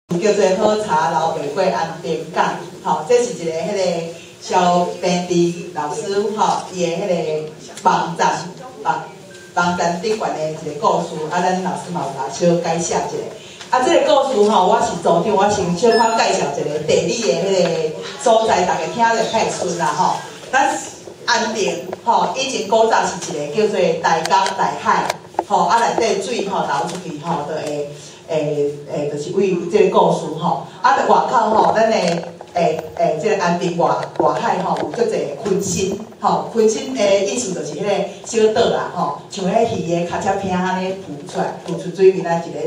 叫做好茶流袂過安平港，吼，這是一个彼个蕭平治老師吼，伊的彼个網站，網站頂懸的一个故事，啊，咱老師嘛有共小解釋一下。啊，這个故事吼，我是組長，我先小可介紹一个地理的彼个所在，大家聽著較會順啦吼。咱安平吼，以前古早是一个叫做大江內海，吼，啊內底水吼流出去吼，就會。會，就是為這个故事吼，啊，佇外口吼，咱的會，這个安平外海吼，有足濟鯤鯓吼，鯤鯓的意思就是彼个小島啦吼，像彼魚的尻脊骿按呢浮出來，浮出水面啊一个。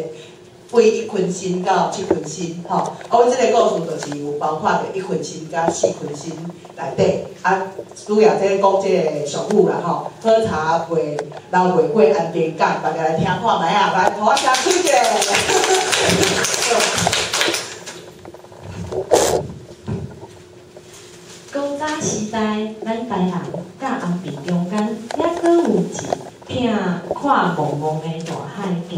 為一鯤鯓到七鯤鯓吼，啊，阮這个故事就是有包括著一鯤鯓佮四鯤鯓內底，啊，主要這个講這个俗語啦吼，好茶袂流袂過安平港，大家來聽看覓啊，來，予我聲吹者。古早時代，咱台南佮安平中間，猶閣有一片闊茫茫的大海隔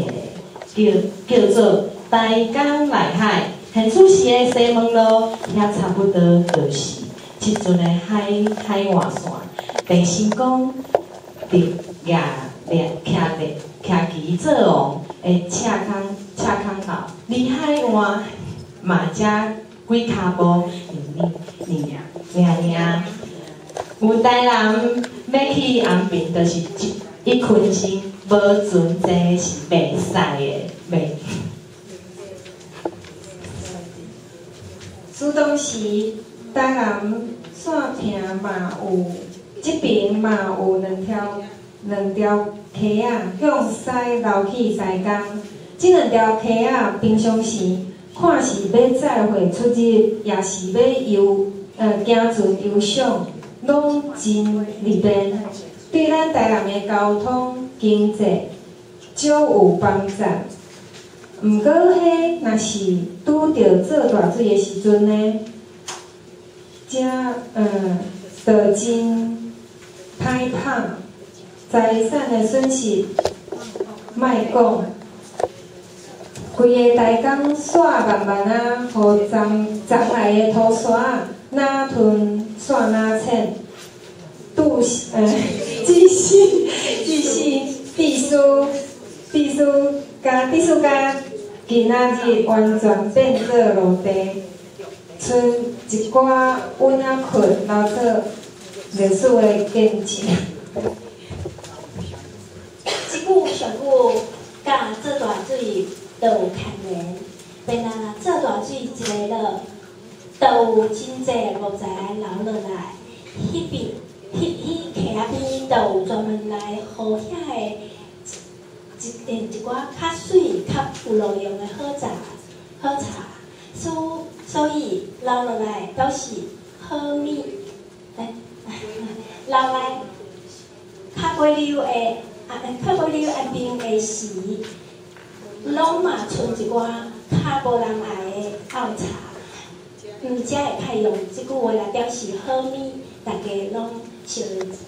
咧，叫做大江內海。現此時的西門路，遐差不多就是這陣的海岸線。鄭成功佇舉徛徛旗做王的赤崁口，離海岸嘛才幾跤步爾爾。有台南欲去安平，就是一鯤鯓，無船坐是袂使的，袂。自當時台南線坪嘛有，這爿嘛有兩條溪仔向西流去西江。這兩條溪仔平常時看是欲載貨出入，抑是欲行船遊賞，攏真利便，對咱台南的交通經濟少有幫助。毋過，彼若是拄著做大水的時陣呢，才就真歹拍，財產的損失莫講，規个大江煞慢慢仔，予漲來的土沙若吞煞若淺，只是必須共今仔日完全變做陸地，賰一寡穩仔窟留做歷史的見證。這句俗語佮做大水都有牽連，便若做大水一个落，就有真濟木材流落來，彼邊、彼彼溪仔邊就有專門來予遐的一寡較媠、較有路用的好茶、好茶，所以留落來都是好物，留來較尾溜的，啊，較尾溜安平的時，攏嘛賰一寡較無人愛的漚茶，才會較用這句話來表示好物，大家攏相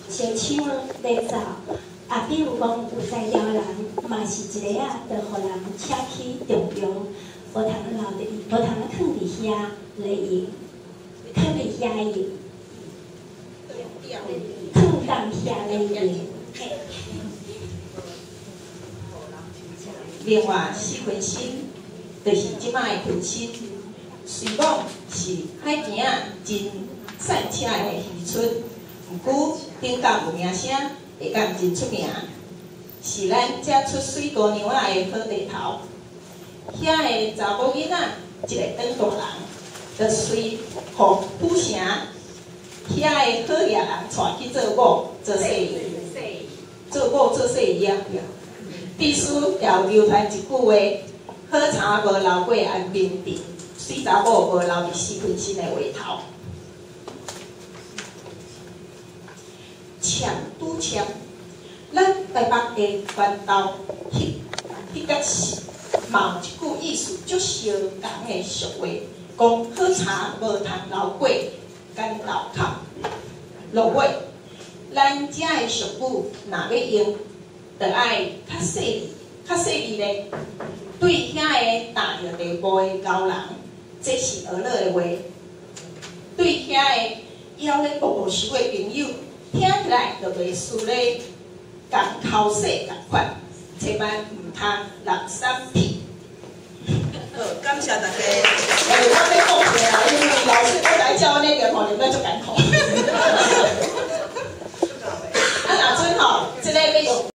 相搶咧走。啊，比如講有才調的人，嘛是一个仔，就予人請去重用，無通留佇，無通囥佇遐咧用，囥佇遐用，囥佇遐咧用。另外四鯤鯓，就是這擺的鯤鯓，雖講是海墘仔真賽車的漁村，毋過頂港有名聲，下港真出名，是咱遮出水姑娘仔的好地頭。遐的查某囡仔一个長大人，就隨予府城遐的好額人帶去做某做婿，做某做婿伊啊。必須也有流傳一句話：好茶無流過安平鎮，水查某無留佇四鯤鯓的話頭。簽拄簽，咱台北的關渡，彼個是嘛有一句意思足相仝的俗話，講好茶無通流過關渡口。落尾，咱遮的俗語若欲用，就愛較細膩，較細膩咧，對遐个踏著地步的高人，這是學樂的話；對遐个枵咧無收的朋友，聽起來就袂輸咧共口洗仝款，千萬毋通垃圾屁。好，感謝大家。欸，我欲講啥啦，因為。